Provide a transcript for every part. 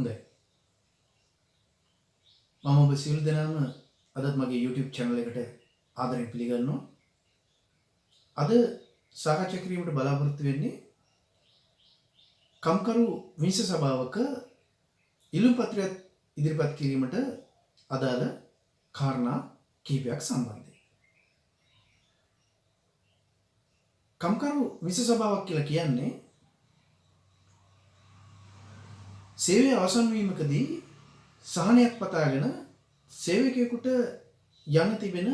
හොඳයි. මම ඔබ සියලු දෙනාම අදත් මගේ YouTube channel එකට ආදරෙන් පිළිගන්නවා. අද සාකච්ඡා කිරීමට බලාපොරොත්තු වෙන්නේ කම්කරු විනිශ්චය සභාවක ඉල්ලුම් පත්‍රයක් ඉදිරිපත් කිරීමට අදාළ කාරණා කිහිපයක් සම්බන්ධයෙන්. කම්කරු විනිශ්චය සභාවක් කියලා කියන්නේ සේවය අවසන් වීමකදී සහනයක් පතාගෙන සේවකයෙකුට යන්න තිබෙන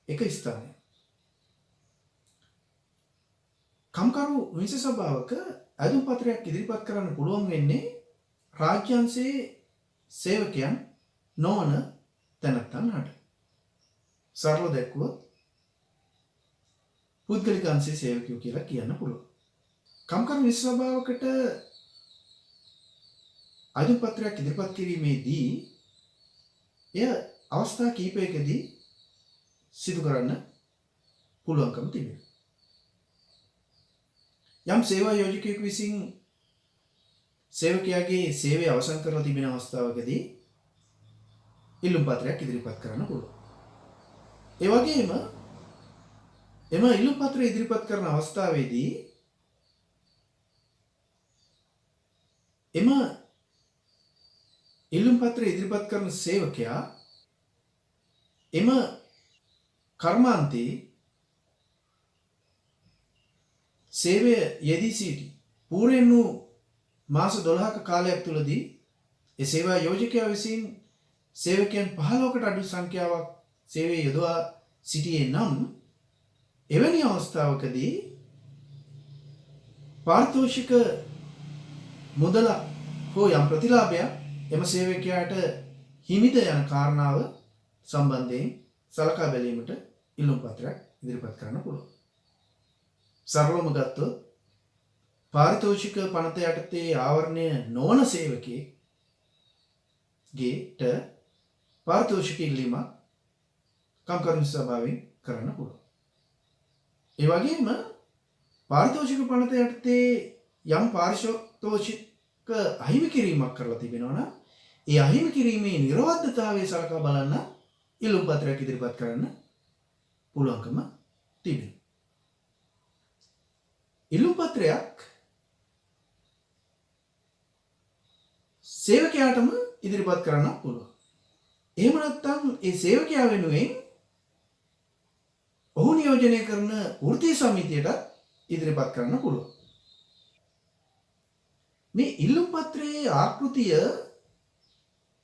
එක ස්ථානයක්. කම්කරු විනිශ්චය සභාවක අයදුම් පත්‍රයක් ඉදිරිපත් කරන්න පුළුවන් වෙන්නේ රාජ්‍ය අංශයේ සේවකයන් නොවන තැනැත්තන් හට. සරලව දැක්වුවොත් පුද්ගලික අංශයේ සේවකයෝ කියලා කියන්න පුළුවන්. කම්කරු විනිශ්චය සභාවකට අයදුම් පත්‍රයක් ඉදිරිපත් කිරීමේදී එය අවස්ථා කිහිපයකදී සිදු කරන්න පුළුවන්කම තිබෙනවා. යම් සේවා යෝජකයෙකු විසින් සේවකයාගේ සේවය අවසන් කරලා තිබෙන අවස්ථාවකදී ඉල්ලුම් පත්‍රයක් ඉදිරිපත් කරන්න පුළුවන්. ඒ වගේම එම ඉල්ලුම් පත්‍රය ඉදිරිපත් කරන අවස්ථාවේදී එම ඉල්ලුම් පත්‍රය ඉදිරිපත් කරන සේවකයා එම කර්මාන්තයේ සේවය යෙදී සිටි පූර්ණයෙන් වූ මාස 12ක කාලයක් තුලදී ඒ සේවා යෝජකයා විසින් සේවකයන් 15කට අඩු සංඛ්‍යාවක් සේවය යොදවා සිටියේ නම් එවැනි අවස්ථාවකදී පාරිතෝෂික මුදලක් හෝ යම් ප්‍රතිලාභයක් එම සේවකයාට හිමිද යන කාරණාව සම්බන්ධයෙන් සලකා බැලීමට ඉල්ලුම් පත්‍රයක් ඉදිරිපත් කරන්න පුළුවන්. සරලවම ගත්තොත් පාරිතෝෂික පනත යටතේ ආවරණය නොවන සේවකයෙක්ගේට පාරිතෝෂික ඉල්ලීමක් කම්කරු සභාවෙන් කරන්න පුළුවන්. ඒ වගේම පාරිතෝෂික පනත යටතේ යම් පාරිතෝෂික අහිමි කිරීමක් කරලා තිබෙනවා නම් ඒ අහිමි කිරීමේ නිර්වද්‍යතාවය සලකා බලන්න ඉල්ලුම් පත්‍රයක් ඉදිරිපත් කරන්න පුළුවන්කම තිබෙනවා. ඉල්ලුම් පත්‍රයක් සේවකයාටම ඉදිරිපත් කරන්න පුළුවන්. එහෙම නැත්නම් ඒ සේවකයා වෙනුවෙන් ඔහු නියෝජනය කරන වෘත්තීය සමිතියටත් ඉදිරිපත් කරන්න පුළුවන්. මේ ඉල්ලුම් පත්‍රයේ ආකෘතිය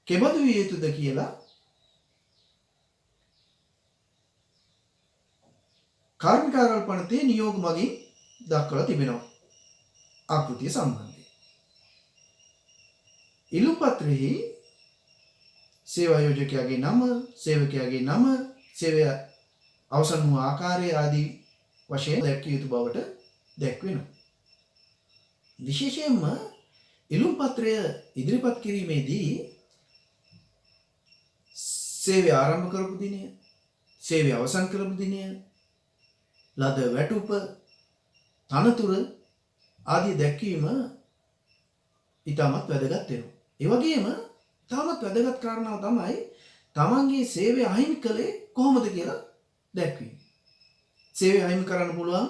කෙබඳු විය යුතුද කියලා කාර්මික ආරවුල් පනතේ නියෝග මගින් දක්වලා තිබෙනවා ආකෘතිය සම්බන්ධයෙන්. ඉල්ලුම් පත්‍රෙහි සේවා යෝජකයාගේ නම, සේවකයාගේ නම, සේවය අවසන් වූ ආකාරය ආදී වශයෙන් දැක්විය යුතු බවට දැක්වෙනවා. විශේෂයෙන්ම ඉල්ලුම් පත්‍රය ඉදිරිපත් කිරීමේදී සේවය ආරම්භ කරපු දිනය, සේවය අවසන් කරපු දිනය, ලද වැටුප, තනතුර ආදී දැක්වීම ඉතාමත් වැදගත් වෙනවා. ඒ වගේම ඉතාමත් වැදගත් කාරණාව තමයි තමන්ගේ සේවය අහිමි කළේ කොහොමද කියලා දැක්වීම. සේවය අහිමි කරන්න පුළුවන්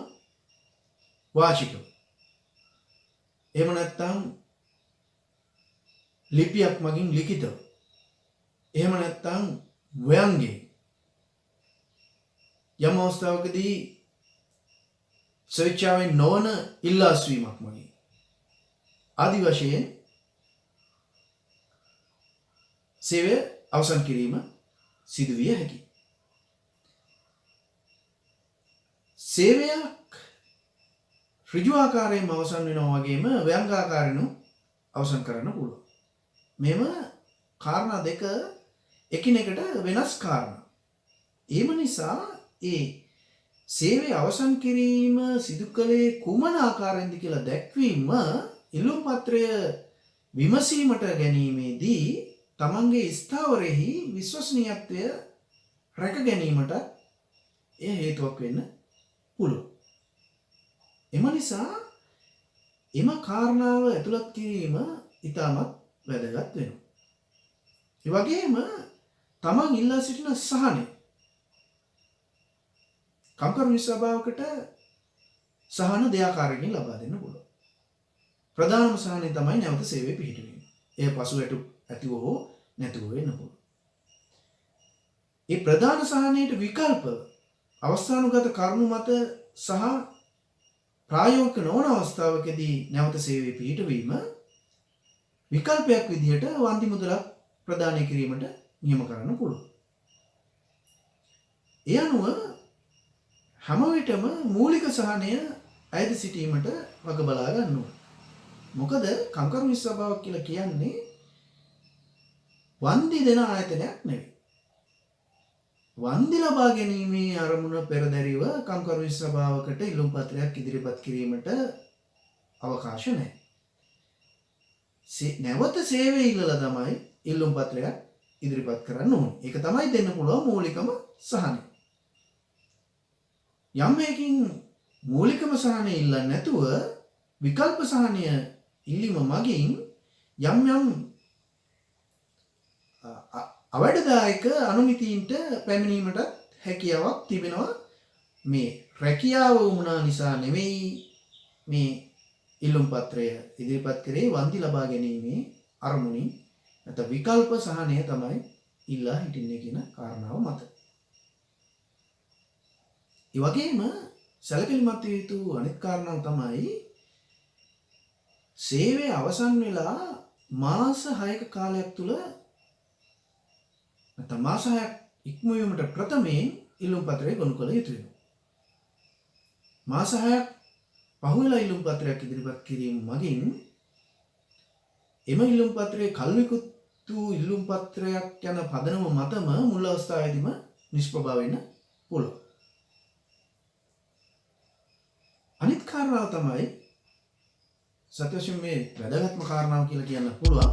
වාචිකව. එහෙම නැත්නම් ලිපියක් මගින් ලිඛිතව. එහෙම නැත්නම් ව්‍යංගයෙන්. යම් අවස්ථාවකදී ස්වේච්ඡාවෙන් නොවන ඉල්ලාස්වීමක් මගින් ආදි වශයෙන් සේවය අවසන් කිරීම සිදු විය හැකියි. සේවයක් ඍජු ආකාරයෙන්ම අවසන් වෙනවා වගේම ව්‍යංගාකාරයෙන් අවසන් කරන්න පුළුවන්. මෙම කාරණා දෙක එකිනෙකට වෙනස් කාරණා. ඒම නිසා ඒ සේවය අවසන් කිරීම සිදු කළේ කුමන ආකාරයෙන්ද කියලා දැක්වීම ඉල්ලුම් පත්‍රය විමසීමට ගැනීමේදී තමන්ගේ ස්ථාවරෙහි විශ්වසනීයත්වය රැක ගැනීමට එය හේතුවක් වෙන්න පුළුවන්. එම නිසා එම කාරණාව ඇතුළත් කිරීම ඉතාමත් වැදගත් වෙනවා. ඒ වගේම තමන් ඉල්ලා සිටින සහනය කම්කරු නිසි සභාවකට සහන දෙආකාරයකින් ලබා දෙන්න පුළුවන්. ප්‍රධානම සහනය තමයි නැවත සේවය පිහිටවීම. එය පසු වැටුප් ඇතිව හෝ නැතුව වෙන්න පුළුවන්. ඒ ප්‍රධාන සහනයට විකල්පව අවස්ථානුගත කරුණු මත සහ ප්‍රායෝගික නොවන අවස්ථාවකදී නැවත සේවය පිහිටවීම විකල්පයක් විදිහට වන්දි මුදලක් ප්‍රදානය කිරීමට නියම කරන්න පුළුවන්. ඒ අනුව හැම විටම මූලික සහනය අයද සිටීමට වග බලා ගන්න ඕන. මොකද කම්කරු නිසි සභාවක් කියලා කියන්නේ වන්දි දෙන ආයතනයක් නෙවෙයි. වන්දි ලබා ගැනීමේ අරමුණ පෙරදැරිව කම්කරු නිසි සභාවකට ඉල්ලුම් පත්‍රයක් ඉදිරිපත් කිරීමට අවකාශ නැහැ. නැවත සේවය ඉල්ලලා තමයි ඉල්ලුම් පත්‍රයක් ඉදිරිපත් කරන්න ඕනේ. ඒක තමයි දෙන්න පුළුවන් මූලිකම සහනය. යම් හේකින් මූලිකම සහනය ඉල්ලන්නේ නැතුව විකල්ප සහනය ඉල්ලීම මගින් යම් යම් අවඩදායක අනුමිතීන්ට පැමිණීමට හැකියාවක් තිබෙනවා. මේ රැකියාව වුණා නිසා නෙවෙයි මේ ඉල්ලුම් පත්‍රය ඉදිරිපත් කරේ, වන්දි ලබා ගැනීමේ අරමුණින් නැත්නම් විකල්ප සහනය තමයි ඉල්ලා හිටින්නේ කියන කාරණාව මත. ඒ වගේම සැලකිලිමත් විය යුතු අනිත් කාරණාව තමයි සේවය අවසන් වෙලා මාස 6ක කාලයක් තුල නැත්නම් මාස 6ක් ඉක්මවීමට ප්‍රථමයෙන් ඉල්ලුම් පත්‍රය ගොනු කළ යුතු වෙනවා. මාස 6ක් පහුවෙලා ඉල්ලුම් පත්‍රයක් ඉදිරිපත් කිරීම මගින් එම ඉල්ලුම් පත්‍රයේ කල් විකුත් වූ ඉල්ලුම් පත්‍රයක් යන පදනම මතම මුල් අවස්ථාවේදීම නිෂ්ප්‍රභා වෙන්න පුළුවන්. අනිත් කාරණාව තමයි සත්‍ය වශයෙන් මේ වැදගත්ම කාරණාව කියලා කියන්න පුළුවන්.